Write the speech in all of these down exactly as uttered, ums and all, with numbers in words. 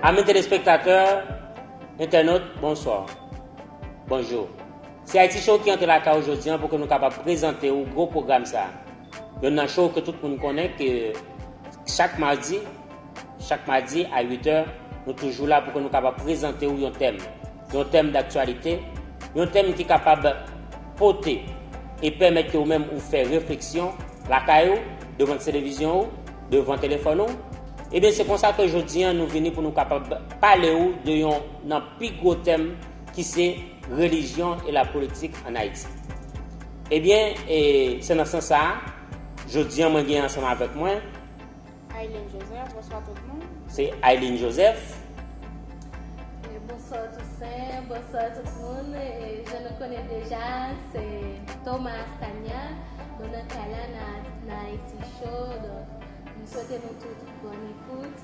Amis téléspectateurs, internautes, bonsoir. Bonjou. Se Ayiti Show ki antre lakay ou jodi a pou ke nou kapab prezante ou gwo pwogram sa a. Youn nan show ke tout moun konnen ke chak madi, chak madi a uit è, nou toujou la pou ke nou kapab prezante ou yon tèm. Yon tèm daktyalite, yon tèm ki kapab pote e pèmèt ke ou menm ou fè refleksyon lakay ou, devan televizyon ou, devan telefòn ou. Ebyen, se konsa ke jodi a nou vini pou nou kapab pale ou de yon nan pi gwo tèm ki se religion et la politique en Haïti. Ebyen, e, se nan sans sa a, jodi a mwen gen ansanm avèk mwen Aileen Joseph, bonswa tout moun. Se Aileen Joseph. E bonswa Toussaint, bonswa tout moun. E jan nou konnen deja, se Thomas Tania. Nou nan kay la nan, nan Haïti Show. Donk, m swete nou tout bòn ekout.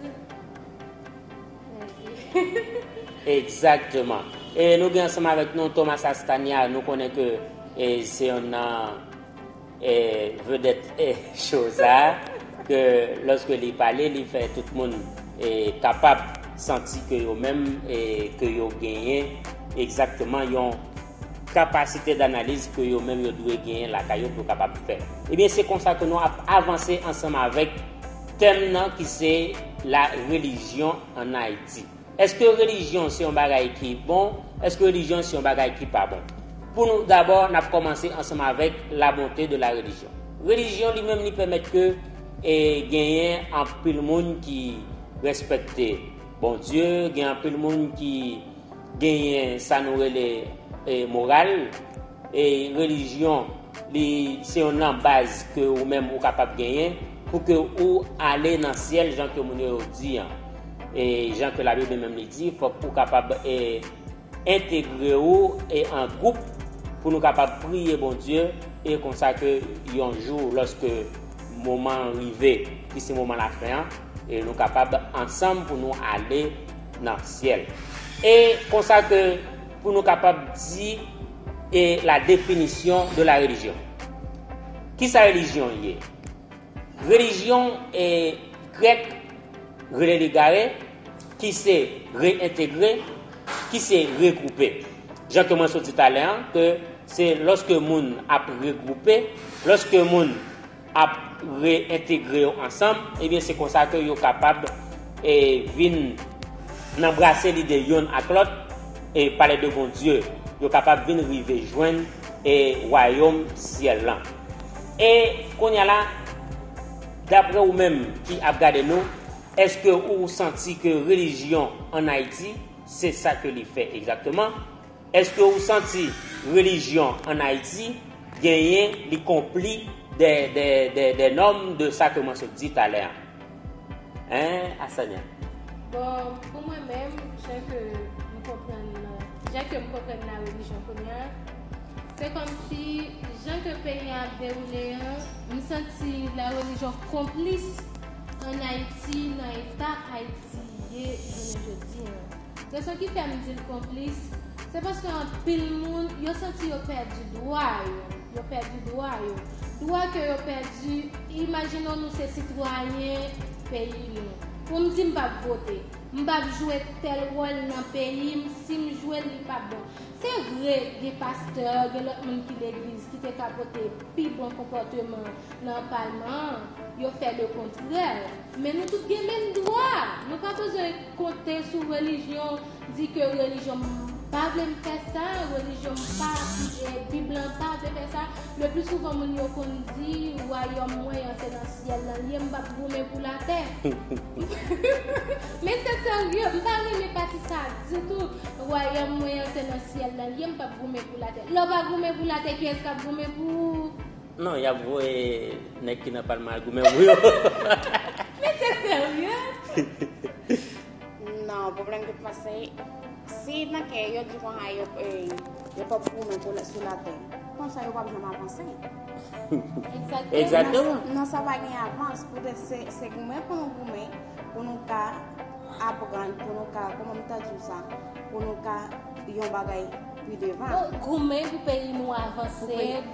Mèsi. Egzakteman. E nou gen ansanm avèk nou Thomas Astania. Nou konnen ke, e, se yon nan, e, vedèt, e, show sa a, ke lòske li pale, li fè tout moun, e, kapab santi ke yo menm, e, ke yo genyen egzakteman yon kapasite danaliz ke yo menm yo dwe genyen lakay yo pou yo kapab fè. Ebyen, se konsa ke nou ap avanse ansanm avèk tèm nan ki se la religion en Haïti. Èske relijyon se yon bagay ki bon? Èske relijyon se yon bagay ki pa bon? Pou nou, dabò, n ap kòmanse ansanm avèk la bonté de la religion. Relijyon li menm li pèmèt ke, e, genyen anpil moun ki respekte Bondye, gen anpil moun ki genyen sa nou rele, e, moral, e, relijyon, li, se yon nan baz ke ou menm ou kapab genyen pou ke ou ale nan syèl, jan ke moun yo di an. E jan ke Labib li menm li di, fòk ou kapab, e, entegre ou, e, an gwoup pou nou kapab priye Bondye, e konsa ke yon jou, lòske moman an rive, ki se moman lafen an, e nou kapab ansanm pou nou ale nan syèl. E konsa ke pou nou kapab di, e, la définition de la religion. Kisa relijyon ye? Relijyon, e, grèk rele li gare, ki se reyentegre, ki se regwoupe. Jan ke mwen sot di talè an, ke se lòske moun ap regwoupe, lòske moun ap reyentegre yo ansanm, ebyen, se konsa ke yo kapab, e, vin nan brase lide youn ak lòt, e pale de Bondye, yo kapab vin rive jwenn, e, wayòm syèl lan. E kounye a la, daprè ou menm ki ap gade nou, èske ou santi ke relijyon an Ayiti, se sa ke li fè egzakteman? Èske ou santi relijyon an Ayiti genyen, li konpli de, de, de, de nòm de sa ke mwen sot di talè a? Hein, Astania? Bon, pou mwen menm, jan ke m konprann, jan ke m konprann la relijyon kounye a, se kòmsi, jan ke peyi a ap dewoule an, m santi la relijyon konplis an Ayiti, nan eta Ayiti ye jounen jodi an. Rezon ki fè m di l konplis, se paske anpil moun, yo santi yo pèdi dwa yo. Yo pèdi dwa yo. Dwa ke yo pèdi, imajine w nou se sitwayen peyi nou. Pou m di m p ap vote, m p ap jwe tèl wòl nan peyi m, si m jwe l, li p ap bon. Se vre, gen pastè, gen lòt moun ki legliz ki te ka pote pi bon konpòteman nan palman an, yo fè lekontrè. Men nou tout gen menm dwa. Nou pa bezwen konte sou relijyon, di ke relijyon m pa vle m fè sa, relijyon m pa, e, Bib lan pa vle fè sa. Le pli souvan, moun yo konn di, wayòm mwen an se nan syèl lan l ye, m p ap goumen pou latè. Men se serye, m pa renmen pati sa ditou. Wayòm mwen an se nan syèl lan l ye, m p ap goumen pou latè. Lè w pa goumen pou latè, kiyès k ap goumen pou ou? Non, y ap voye nèg ki nan palman al goumen pou yo. Men se serye? Non, pwoblèm ke m panse, si nan kè yo di konsa yo, e, yo p ap goumen pou la, sou latè. Sa yo p ap janm avanse. Egzakteman. Nan sa pa gen avans, poutèt se goumen pou nou goumen, pou nou ka aprann, pou nou ka, kòman m ta di w sa, pou nou ka yon bagay pi devan. Goumen pou peyi nou avanse,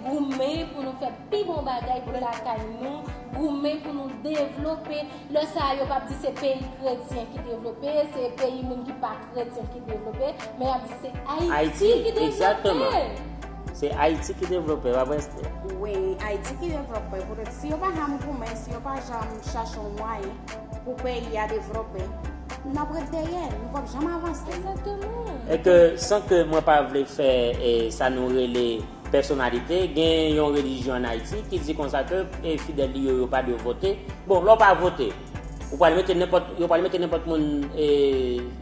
goumen pou nou fè pi bon bagay pou lakay nou, goumen pou nou devlope. Lè sa a, yo p ap di se peyi kretyen ki devlope, se peyi moun ki pa kretyen ki devlope, men y ap di se Ayiti ki devlope. Se Ayiti ki devlope, pa vrè? Wi, Ayiti ki devlope. Poutèt si yo pa janm goumen, si yo pa janm chache yon mwayen pou peyi a devlope, n ap ret dèyè, nou p ap janm avanse. Egzakteman. E ke san ke mwen pa vle fè e, sa nou rele pèsonalite, gen yon relijyon ann Ayiti ki di konsa ke e, fidèl li yo, yo pa dwe vote. Bon, lè w pa vote, ou pral mete nenpòt, yo pral mete nenpòt moun e,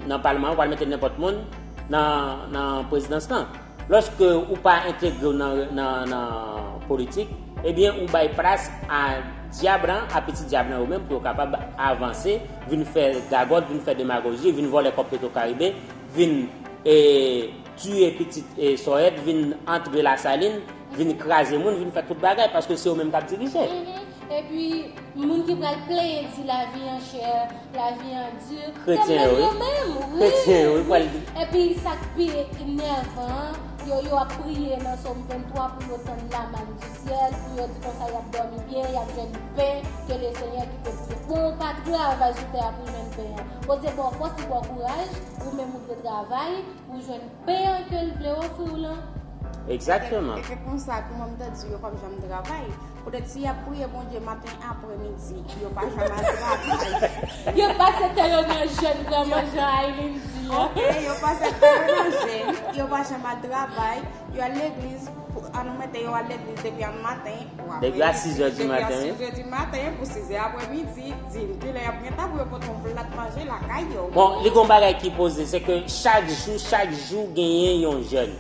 nan palman, ou pral mete nenpòt moun nan, nan prezidans lan. Lòske ou pa entegre w nan, nan, nan politik, ebyen ou bay plas a dyab lan, a pitit dyab lan yo menm pou yo kapab avanse, vin fè gagòt, vin fè demagoji, vin vòlè kòb Petro Karibe, vin e, tiye pitit e, sòyèt, vin antre Lasalin, vin kraze moun, vin fè tout bagay, paske se yo menm k ap dirije. Epi, moun ki pral plenyen di lavi an chè, lavi an di. Kretyen yo, wi. Yo menm, wi. Kretyen yo, wi, pral di. Epi, sa k pi enèvan an, yo, yo ap priye nan Sòm venntwa pou yo tann lamann di syèl, pou yo di konsa y ap dòmi byen, y ap jwenn pen ke Lesenyè kite pou yo. Bon, ou pa travay sou tè a pou jwenn pen an. Bondye ba w fòs, li ba w kouraj, ou menm ou dwe travay pou jwenn pen an ke l vle ofri w lan. Egzakteman. E se konsa, kòman m ta di, yo p ap janm travay. Poutèt si y ap priye Bondye maten, apre midi, yo pa janm al travay. Yo pase tan yo nan jèn kòman jan Aileen di an. Ok, yo pase tan yo nan jèn, yo pa janm al travay, yo al legliz, pou, an nou mete yo al legliz depi an maten. Depi a sis è di maten, wi. Sis è di maten pou sis è apre midi, di m kilè y ap gentan pou yo pote yon plat manje lakay yo. Bon, li gon bagay ki poze, se ke chak jou, chak jou genyen yon jèn.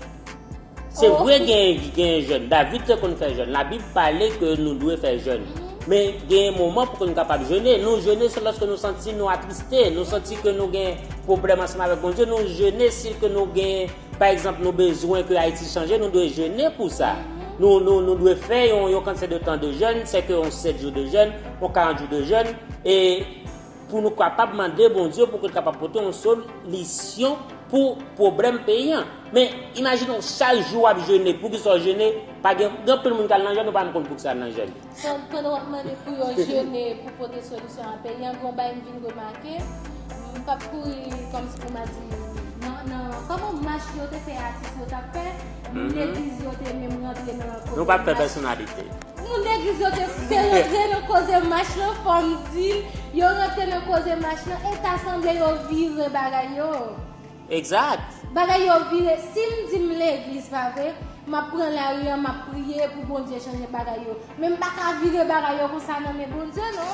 Se vre genyen, genyen jèn. David te konn fè jèn. Labib pale ke nou dwe fè jèn. Men genyen moman pou ke nou kapab jene. Nou jene se lòske nou santi nou atriste, nou santi ke nou gen pwoblèm ansanm avèk Bondye, nou jene si ke nou gen, pa egzanp, nou bezwen ke Ayiti chanje, nou dwe jene pou sa. Nou, nou, nou dwe fè yon, yon kantite de tan de jèn, sèke yon sèt jou de jèn, yon karant jou de jèn, e pou nou kapab mande Bondye pou ke l kapab pote yon solisyon pou pwoblèm peyi an. Men, imajine w, chak jou w ap jene, poukisa w jene, pa gen, gen anpil moun k al nan jèn, ou pa menm konn poukisa al nan jèn. Pandan w ap mande pou yo jene pou pote solisyon a peyi an, gon bagay m vin remake, m p ap kouri kòmsi pou m a di, nan, nan, kòman mach yo te fè atis yo t ap fè, moun legliz yo te menm rantre nan koze mach. Nou p ap fè pèsonalite. Moun legliz yo te, te rantre nan koze mach lan, fò m di l, yo rantre nan koze mach lan, e ta sanble yo vire bagay yo. Egzak. Bagay yo vire, si m di m legliz, pa vre, m ap pran lari an, m ap priye pou Bondye chanje bagay yo. Men m pa ka vire bagay yo konsa nan men Bondye, non.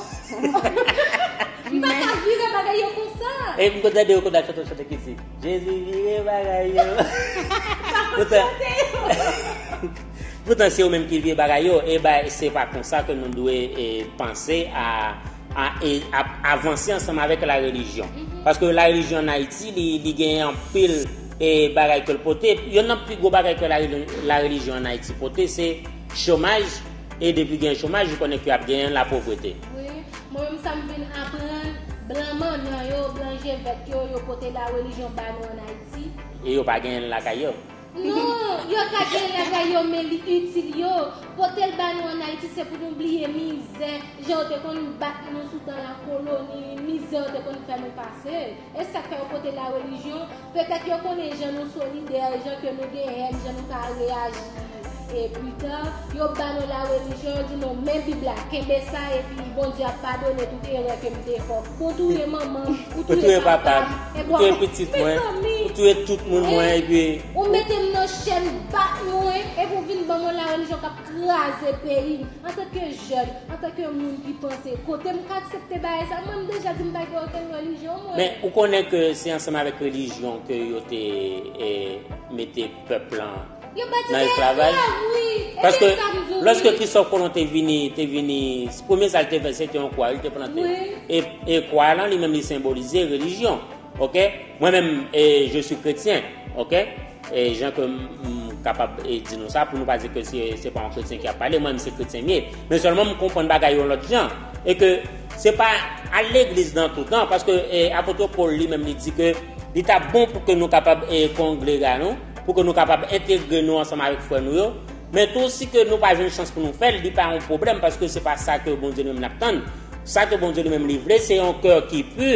M pa ka vire bagay yo konsa. E m konn tande yo konn al chante yon chante ki di, Jezi vire bagay yo. Sa konn chante yo. Poutan se yo menm ki vye bagay yo, e bay, se pa konsa ke nou dwe e, panse a, a, e, a avanse ansanm avèk la relijyon. Paske la relijyon ann Ayiti, li, li genyen anpil e, bagay ke l pote. Yonn nan pi gwo bagay ke la, la relijyon ann Ayiti pote, se chomaj. E depi gen chomaj, ou konnen ke ap genyen lapovrete. Wi, mwen menm sa m vin aprann, blan mannan yo, blan je vèt yo, yo pote la relijyon ba nou ann Ayiti. E yo pa genyen l lakay yo. Non, yo ka gen lakay yo, men li itil yo. Pote l ba nou ann Ayiti, se pou nou bliye mizè. Jan yo te konn bat nou sou tan lakoloni, mizè yo te konn fè nou pase. E sa k fè yo pote la relijyon. Petèt yo konnen jan nou solidè, jan ke nou gen hèn, jan nou ka reyaji. E pita, yo ba nou la relijyon, yo di nou, men Bib la, kenbe sa, epi Bondye ap padone tout erè ke m te fè. Ou touye manman m, ou touye papa m, epi w ap, mezanmi, ou touye tout moun mwen, epi ou mete m nan chèn, bat mwen, epi w vin ban mwen la relijyon k ap kraze peyi m. Antanke jèn, antanke moun ki panse, kote m ka aksepte bagay sa? Mwen, m deja di m pa gen okenn relijyon, mwen. Men, ou konnen ke se ansanm avèk relijyon ke yo te e, mete pèp lan nan esklavaj. Paske lòske Kristòf Kolon te vini, te vini, premye sa l te fè, se te yon kwa, li te plante. E, e kwa lan, li menm, li senbolize relijyon. Ok? Mwen menm, e, je suis chrétien. Ok? E jan ke m, m, kapab e, di nou sa, pou nou pa di ke se, se pa yon kretyen ki ap pale, mwen menm se kretyen m ye. Men sèlman m konprann bagay yo yon lòt jan. E ke se pa al legliz nan tout tan, paske e, apot Pòl li menm li di ke li ta bon pou ke nou kapab e, kongrega nou, pou ke nou kapab entegre nou ansanm avèk frè nou yo. Men tou, si ke nou pa jwenn chans pou nou fè l, li pa yon pwoblèm, paske se pa sa ke Bondye li menm l ap tann. Sa ke Bondye li menm li vle, se yon kè ki pi,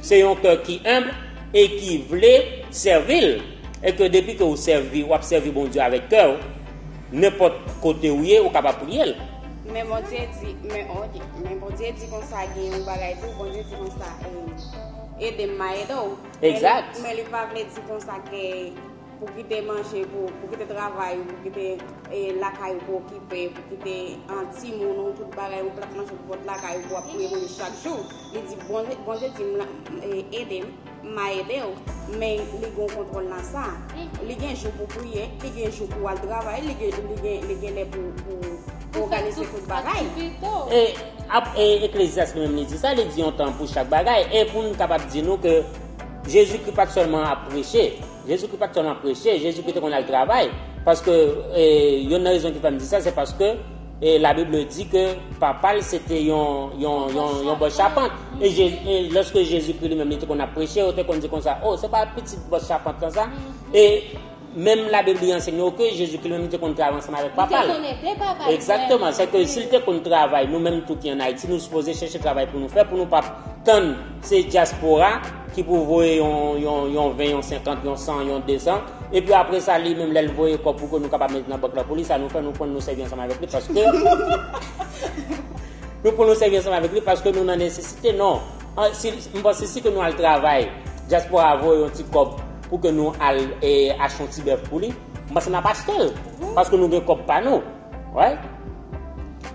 se yon kè ki enb e ki vle sèvi l. E ke depi ke ou sèvi, w ap sèvi Bondye avèk kè w, nenpòt kote ou ye, ou kapab priye l. Men Bondye di, men, ok, men Bondye di konsa, gen yon bagay tou, Bondye di konsa, e, ede m, m a ede w. Men li, men li pa vle di konsa ke pou kite manje, pou, pou kite travay, pou kite e, lakay ou pou okipe, pou kite an timoun ou, tout bagay ou, plat manje pou pot lakay ou, pou w ap priye pou li chak jou. Li di, Bondye, Bondye di m, e, ede m, m a ede w, men li gen yon kontwòl nan sa. Li gen jou pou priye, li gen jou pou al travay, li gen, li gen, li gen lè pou, pou, pou òganize tout bagay. E, ap, e, Eklezyas li menm li di sa, li di yon tan pou chak bagay. E pou n kapab di nou ke Jezikri pa t sèlman ap preche, Jezikri pa t sèlman preche, Jezikri te konn al travay. Paske, e, youn nan rezon ki fè m di sa, se paske, e, Labib di ke papa l se te yon, yon, yon, yon bòs chapant. E, Je- e lòske Jezikri li menm li te konn ap preche, yo te konn di konsa, o, se pa pitit bòs chapant lan sa? E menm Labib li ansenye w ke Jezikri li menm li te konn travay ansanm avèk papa l. Egzakteman, se ke si l te konn travay, nou menm tou ki ann Ayiti, nou sipoze chèche travay pou nou fè, pou nou pa tann se dyaspora ki pou voye yon, yon, yon ven, yon senkant, yon san, yon de san. Epi apre sa, li menm, lè l voye kòb pou ke nou kapab mete nan bank la pou li, sa nou fè, nou pran, nou sèvi ansanm avèk li, paske nou pran, nou sèvi ansanm avèk li, paske nou nan nesesite, non. An, si, m panse si ke nou al travay, dyaspora voye yon ti kòb pou ke nou al e, achte yon ti bèf pou li, m panse n ap achte l, paske nou gen kòb pa nou. Wè.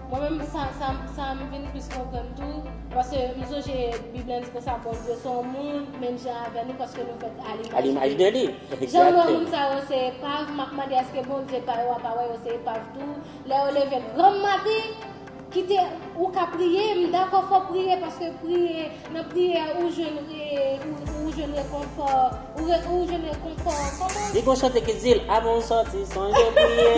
Mwen menm, sa, sa, sa m vin plis konprann tou, paske m sonje Bib la di konsa, Bondye se yon moun, menm jan avè nou, paske nou fèt a limaj de li. Jan m wè moun sa yo se epav, m ap mande èske Bondye pa yo a pa wè yo se epav tou. Lè yo leve granm maten, kite, ou ka priye, m dakò fò priye, paske priye, nan priyè, ou jwenn, e, ou, ou jwenn rekonfò, ou re- ou jwenn rekonfò. Kòman? Li gon chante ki di l, avan w sòti, sonje priye.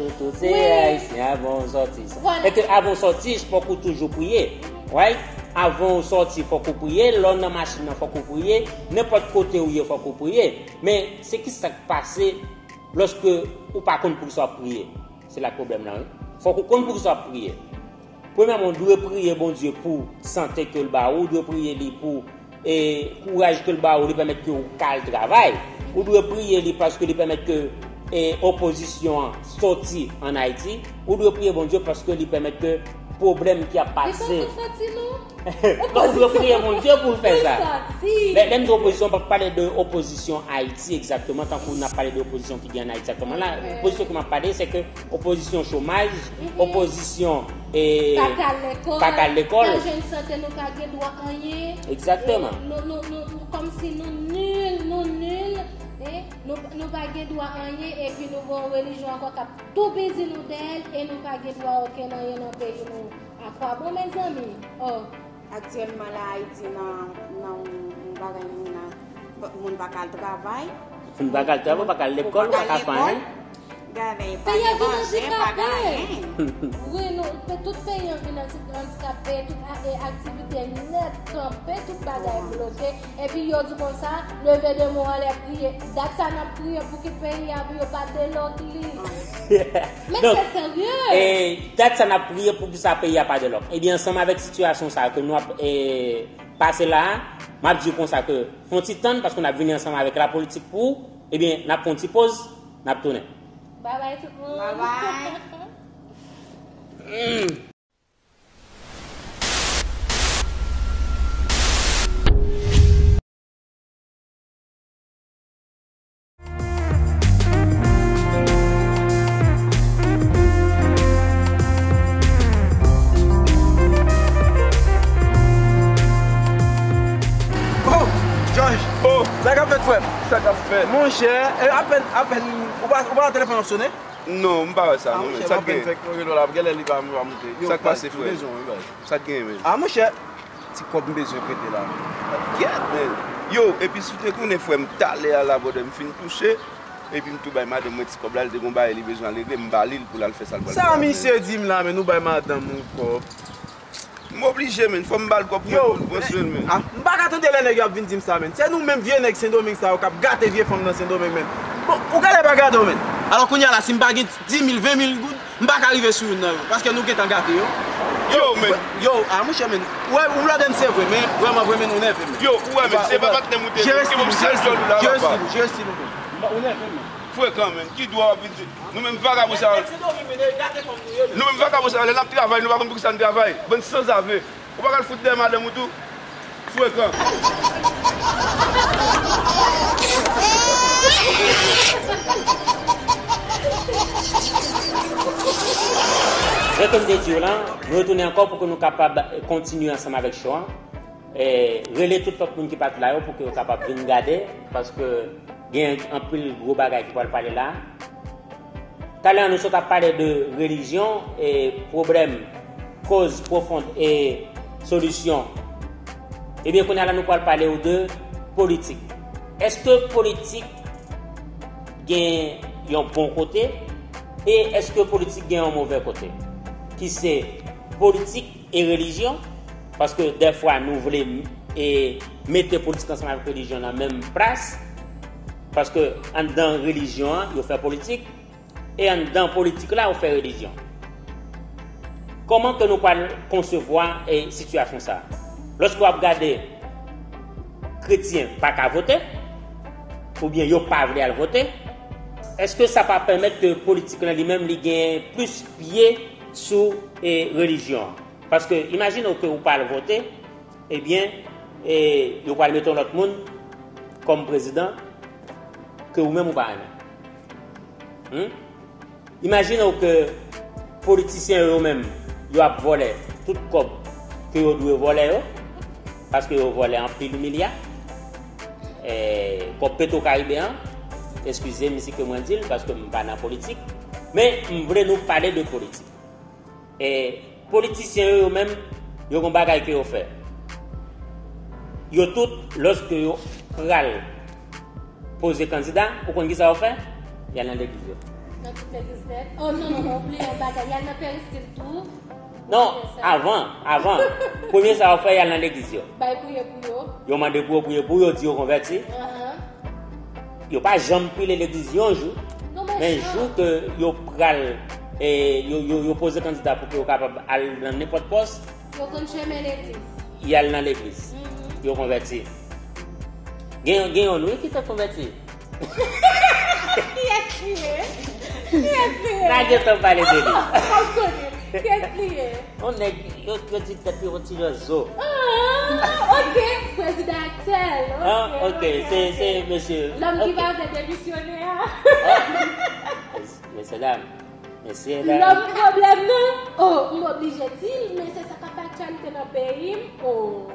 Nou tout se Ayisyen, avan w sòti. E ke avan w sòti, fòk ou toujou priye. Right? Avan w sòti, fòk ou priye. Lè w nan machin nan, fòk ou priye. Nenpòt kote ou ye, fòk ou priye. Men, se ki sa k pase lòske ou pa konn poukisa w ap priye? Se la k pwoblèm lan, wi. Fòk ou konn poukisa w ap priye. Premyèman, ou dwe priye Bondye pou sante ke l ba ou, ou dwe priye li pou, e, kouraj ke l ba ou, li pèmèt ke ou ka al travay. Ou dwe priye li paske li pèmèt ke, e, opozisyon an sòti ann Ayiti. Ou dwe priye Bondye paske li pèmèt ke pwoblèm ki ap pase. Li poko sòti, non. Non, ou dwe priye Bondye pou l fè sa. Lè, lè m di opozisyon, m pa pale de opozisyon Ayiti egzakteman, tankou n ap pale de opozisyon ki gen ann Ayiti aktyèlman la. Opozisyon ke m ap pale, se ke opozisyon chomaj, opozisyon, e, pa ka al lekòl, pa ka al lekòl, pa jwenn sante, nou pa gen dwa anyen. Egzakteman. E, nou, nou, nou, nou, kòmsi nou nil, nou nil, e, nou, nou pa gen dwa anyen, epi nou gen yon relijyon ankò k ap toupizi nou dèyè l, e nou pa gen dwa okenn anyen nan peyi nou. A kwa bon, mezanmi? Oh. Aktyèlman la, Ayiti nan, nan yon, yon bagay moun nan, moun pa ka al travay. Moun pa ka al travay, pa ka al lekòl, pa ka fè anyen. Gade, pa gen manje, pa gen anyen. Wi, nou, pe- tout peyi an vin anti- andikape, tout a- e aktivite nèt kanpe, tout bagay bloke. Epi yo di konsa, leve de men w anlè, priye. Dat sa n ap priye pou kit peyi a, pou yo pa delòk li. Men se serye. E dat sa n ap priye pou ki sa peyi a pa delòk. Ebyen, ansanm avèk sitiyasyon sa a ke nou ap, e, pase la a, m ap di w konsa ke fè yon ti tann, paske n ap vini ansanm avèk lapolitik pou ou. Ebyen, n ap fè yon ti poz, n ap tounen. Babay tout moun. Babay. Oh, George. Oh. Sa k ap fèt, frè m? Sa k ap fèt? Monchè, e, apèn, apèn, ou pa, ou pa wè telefòn ap sonnen? Non, m pa wè sa, non, men. Sa k genyen? Monchè, m apèn fèk rele w la, genlè li pa, pa moute. Sa k pase, frè? Sa k genyen, men? A, monchè, ti kòb m bezwen prete la. Kèt, men. Yo, epi si w te konnen, frè m, talè a la, brother, m fin kouche. Epi m tou bay madanm mwen ti kòb la, li te gon bagay li bezwen al regle, m ba li l pou l al fè sa l pral fè. Sa misye di m la, men nou bay madanm ou kòb. M oblije, men, fò m ba l kòb mwen pou l pran swen l, men. Ah, m pa ka tande lè nèg yo ap vin di m sa, men. Se nou menm vye nèg Sendomeng sa yo k ap gate vye fanm nan Sendomeng, men. Bon, ou gade pa gade w, men. Alò, kounye a la, si m pa gen dis mil, ven mil goud, m pa ka rive sou youn nan yo, paske nou gentan gate yo. Yo, men. Yo, ah, monchè, men. Ou wè, ou blòdè m se vre, men vrèman, vrèman, ou nève m. Yo, ou wè, men, se pa patnè m ou te ye, ki bon sèl djòl ou la, papa. Jere stil ou, jere stil ou, men. Ou nève m, men. Frekan, men. Ki dwa w ap vin di? Nou menm vagabon sa yo. Nou menm vagabon sa yo, lè n ap travay, nou pa konn poukisa n travay. Bann sanzave. Ou pa ka al fout dèyè madanm ou tou? Frekan. Jan ke m te di w la, nou retounen ankò pou ke nou kapab kontinye ansanm avèk show an. E, rele tout lòt moun ki pa t la yo pou ke yo kapab vin gade, paske gen anpil gwo bagay ki pral pale la. Talè a nou sot ap pale de relijyon e pwoblèm, koz pwofon e solisyon. Ebyen, kounye a la nou pral pale w de politik. Èske politik gen yon bon kote? E èske politik gen yon move kote? Ki se politik e relijyon, paske dèfwa nou vle, e, mete politik ansanm avèk relijyon nan menm plas, paske anndan relijyon an, yo fè politik, e anndan politik la, yo fè relijyon. Kòman ke nou pral konsevwa, e, sitiyasyon sa a? Lòske w ap gade kretyen pa ka vote, oubyen yo pa vle al vote, èske sa pa pèmèt ke politik lan li menm li gen plis pye sou, e, relijyon an? Paske imajine w ke ou pa al vote, ebyen, e, yo pral mete yon lòt moun kòm prezidan ke ou menm ou pa renmen. Hmm? Imajine w ke politisyen yo menm, yo ap vòlè tout kòb ke yo dwe vòlè yo, paske yo vòlè anpil milya, e, kòb Petro Caribe an, eskize m si ke mwen di l, paske m pa nan politik, men m vle nou pale de politik. E politisyen yo, yo menm, yo gon bagay ke yo fè. Yo tout, lòske yo pral poze kandida, ou konn kisa yo fè? Y al nan legliz yo. Nan tout legliz nèt. Oh non, non, non, oubliye yon bagay. Y al nan peristil tou. Non, avan, avan. Premye sa yo fè, y al nan legliz yo. Bay priye pou yo. Yo mande pou yo priye pou yo, di yo konvèti. Ahan. Yo pa janm pile legliz yon jou, men jou ke yo pral, e, yo, yo, yo poze kandida pou ke yo kapab al nan nenpòt pòs, yo konn chemen legliz. Y al nan legliz. Mhm. Yo konvèti. Gen, gen youn, wi, ki te konvèti. Kiyès li ye? Kiyès li ye? N a gentan pale de li. Oh, m konnen. Kiyès li ye? Yon nèg, yo, yo di tèt li yon ti jan zo. Ah, ok. Prezidan aktyèl. Ah, ok, ok, se, se mesye. Lòm ki pa vle demisyone a. Ah. Mesye dam, mesye dam. Lòm pwoblèm nan. Oh, m oblije di l, men se sa k ap aktyalite nan peyi m. Oh,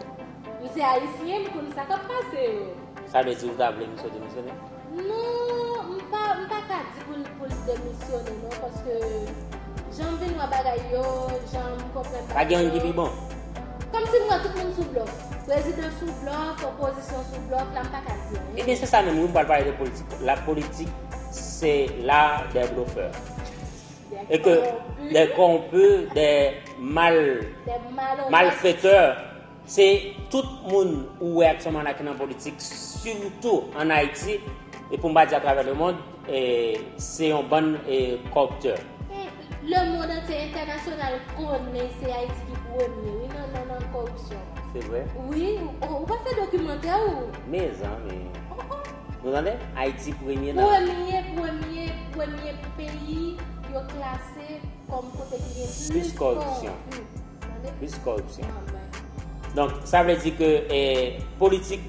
m se ayisyen, m konn sa k ap pase yo. Sa vle di ou ta vle misye demisyone? Non, m pa, m pa ka di pou l, pou l demisyone non, paske jan m vin wè bagay yo, jan m konprann bagay yo. Pa gen youn ki pi bon? Kòmsi m wè tout moun sou blòf. Prezidan sou blòf, opozisyon sou blòf, la m pa ka di anyen. Ebyen, se sa menm, wi, m pral pale de politik. La politik, c'est l'art des bluffeurs. Et que des corrompus, des mal, malfaiteurs, se tout moun ou wè aktyèlman la ki nan politik, sitou ann Ayiti, e pou m pa di atravè lemonn, e, se yon bann, e, kòriptè. Lemonn antye entènasyonal konnen se Ayiti ki premye, wi, nan, nan, nan kòripsyon. Se vre? Wi, ou, ou pa fè dokimantè ou? Mezanmi. Oh, oh. Nou tande? Ayiti premye nan. Premye, premye, premye peyi yo klase kòm kote ki gen plis kòripsyon. Plis kòripsyon. Donk, sa vle di ke, e, politik,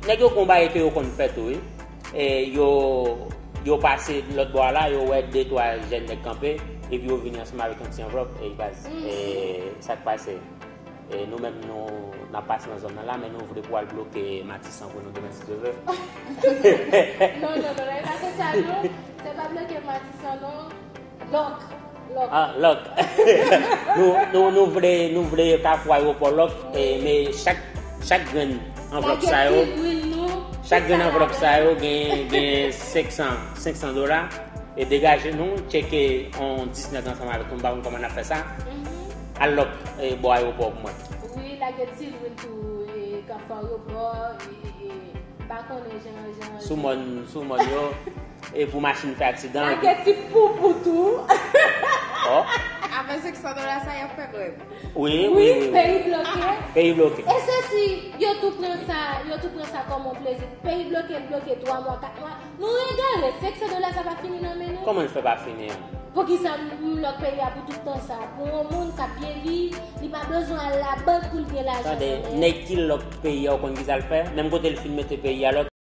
nèg yo gon bagay ke yo konn fè tou, wi. E, yo, yo pase lòt bò a la, yo wè de twa jèn nèg kanpe, epi yo vini ansanm avèk yon ti anvlòp, e, baz, e, sa k pase? E nou menm, nou, n ap pase nan zòn nan la, men nou vle pou al bloke Matisan pou nou demen, si Dye vle. Non, non, non, non, e pa se sa, non. Se pa bloke Matisan, non. Lòk, lòk. Ah, lòk. Nou, nou, nou vle, nou vle Kafou Ayewopò lòk, e, men chak, chak grenn anvlòp sa yo. Lage ti dwil nou. Chak grenn anvlòp sa yo gen, gen senk san, senk san dola. E degaje nou, tcheke yon dis nèg ansanm avèk nou, m pa konn kòman n ap fè sa. Al lòk e, bò ayewopò pou mwen. Wi, lage ti lwil tou e, kanfè ayewopò, e, e, e, m pa konnen jan, jan. Sou mòn, sou mòn yo, e pou machin fè aksidan. Lage ti poupou tou. Oh, Avè senk san dola sa, y ap fè grèv. wi, Wi, wi, wi. Peyi bloke. Peyi bloke. E se si yo tou pran sa, yo tou pran sa kòm yon plezi. Peyi bloke, l bloke twa mwa, kat mwa. Nou egare, senk san dola sa pa fini nan men nou. Kòman l fè pa fini an? Poukisa m lòt peyi a pou tout tan sa? Pou yon moun k ap byen viv, li pa bezwen al labank pou l gen lajan Tande, nan men. Nèg ki lòk peyi a, ou konn ki sa l fè? Menm kote l fin mete peyi a lòk,